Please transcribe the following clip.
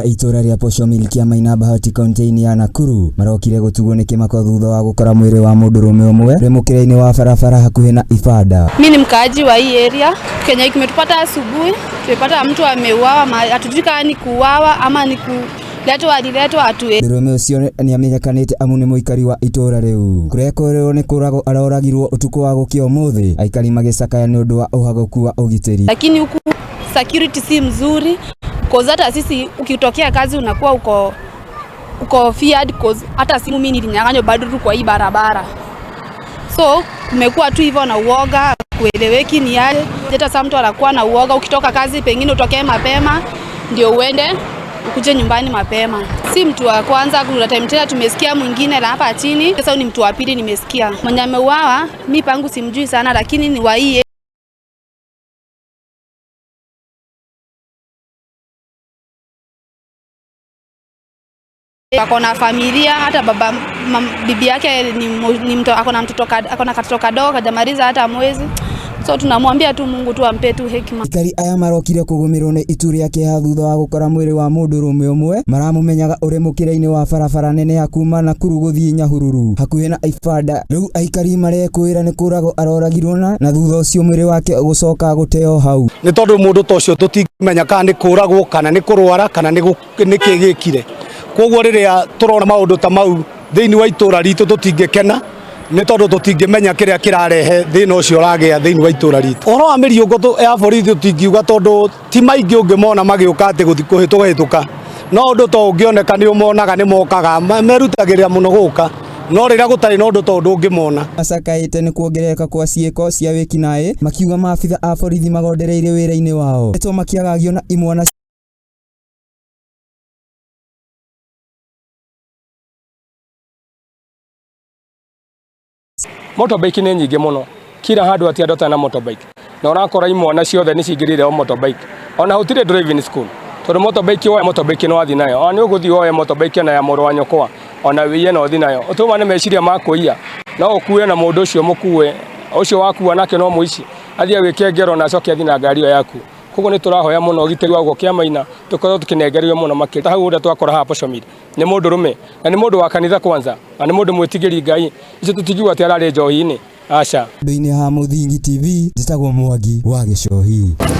a itũra rĩa Posho Mill Kĩama-inĩ Bahati kaunti-inĩ ya Nakuru marokire gũtugwo nĩ kĩmako thutha wa gũkora mwĩrĩ wa mũndũrũme ũmwe ũrĩ mũkĩra-inĩ wa barabara hakuhĩ na ibanda. Mi ni mkaaji wa hii area. Kenye kimetupata asubuhi, tumepata mtu ameuawa, hatujui kama ni kuuawa ama ni kuletwa, aliletwa hatue. Mũndũrũme ũcio nĩamenyekanĩte amu nĩ mũikari wa itũra rĩu. Kũrekũĩrwo nĩ kũragwo aroragirwo ũtukũ wa gũkĩa ũmũthĩ, aikari magĩcakaya nĩ ũndũ wa ũhagũku wa ũgitĩri. Lakini huku security si mzuri, cause hata sisi ukitokea kazi unakuwa uko feared, cause hata simu mimi nilinyang'anywa bado tu kwa hii barabara. So kumekuwa tu hivyo na uoga, kueleweki ni aje. Hata sasa mtu anakuwa na uoga, ukitoka kazi pengine utokee mapema ndio uende ukuje nyumbani mapema. Si mtu wa kwanza, kuna time tena tumesikia mwingine na hapa chini. Sasa ni mtu wa pili nimesikia. Mwenye ameuawa mi pangu simjui sana, lakini ni wa hii ako na familia, hata baba bibi yake ni mto, ako na mtoto ako na katoto kadogo kajamaliza hata mwezi. So tunamwambia tu Mungu tu ampe tu hekima. Aikari aya marokire kũgũmĩrwo nĩ itu rĩa kĩeha thutha wa gũkora mwĩrĩ wa mũndũrũme ũmwe maramũmenyaga ũrĩ mũkĩra-inĩ wa barabara nene ya kuma Nakuru gũthiĩ Nyahururu hakuhĩ na ibanda. Rĩu aikari marekũĩra nĩ kũragwo aroragirwo na thutha ũcio mwĩrĩ wake gũcoka gũteo hau. Nĩ tondũ mũndũ ta ũcio tũtingĩmenya kana nĩ kũragwo kana nĩ kũrwara kana nĩ kĩ gĩkire. Koguo rĩrĩa tũrona maũndũ ta mau thĩinĩ wa itũra ritũ tũtingĩkena, nĩ tondũ tũtingĩmenya kĩrĩa kĩrarehe thĩna ũcio ũragĩa thĩinĩ wa itũra ritũ. Ũhoro wa mĩriũngũ ya borithi tũtingiuga tondũ ti maingĩ ũngĩmona magĩũka atĩ gũthiĩ kũhĩtũka, no ũndũ to ũngĩoneka nĩ ũmonaga nĩ mokaga, merutagĩrĩra mũno gũka, no rĩrĩa gũtarĩ na ũndũ to ndũngĩmona. Macakaĩte nĩ kuongerereka kwa ciĩko cia wĩkinaĩ, makiuga maabitha a borithi magondereire wĩra-inĩ wao etwo makĩagagio na imwana. Motorbike nĩ nyingĩ mũno, kila handũ ati andũ na motorbike, na ũrakora imwana ciothe nĩ cingĩrire o motorbike, ona gũtirĩ driving school tondũ motorbike woya motorbike no wathiĩ nayo, ona nĩ ũgũthiĩ woe motorbike ona ya mũrũ wa nyũkwa ona wĩiye na ũthiĩ nayo, ũtũma nĩ meciria ma kũiya, no ũkue na mũndũ ũcio mũkue ũcio wakua nake no mũici athiĩ agwĩke ngero na acoke athiĩ na ngari ĩyo yaku. Koguo nĩ tũrahoya mũno ũgitĩri wa gũkũ Kĩamaina tũkorwo tũkĩnengererio mũno makĩria. Hau ũrĩa twakora haha Posho Mill nĩ mũndũrũme na nĩ mũndũ wa kanitha kwanza na nĩ mũndũ mwĩtigĩri Ngai, icio tũtingiuga atĩ ararĩ njohi-inĩ, aca. Ndũ-inĩ ha Mũthingi TV, njĩtagwo Mwangi wa Gĩcohi.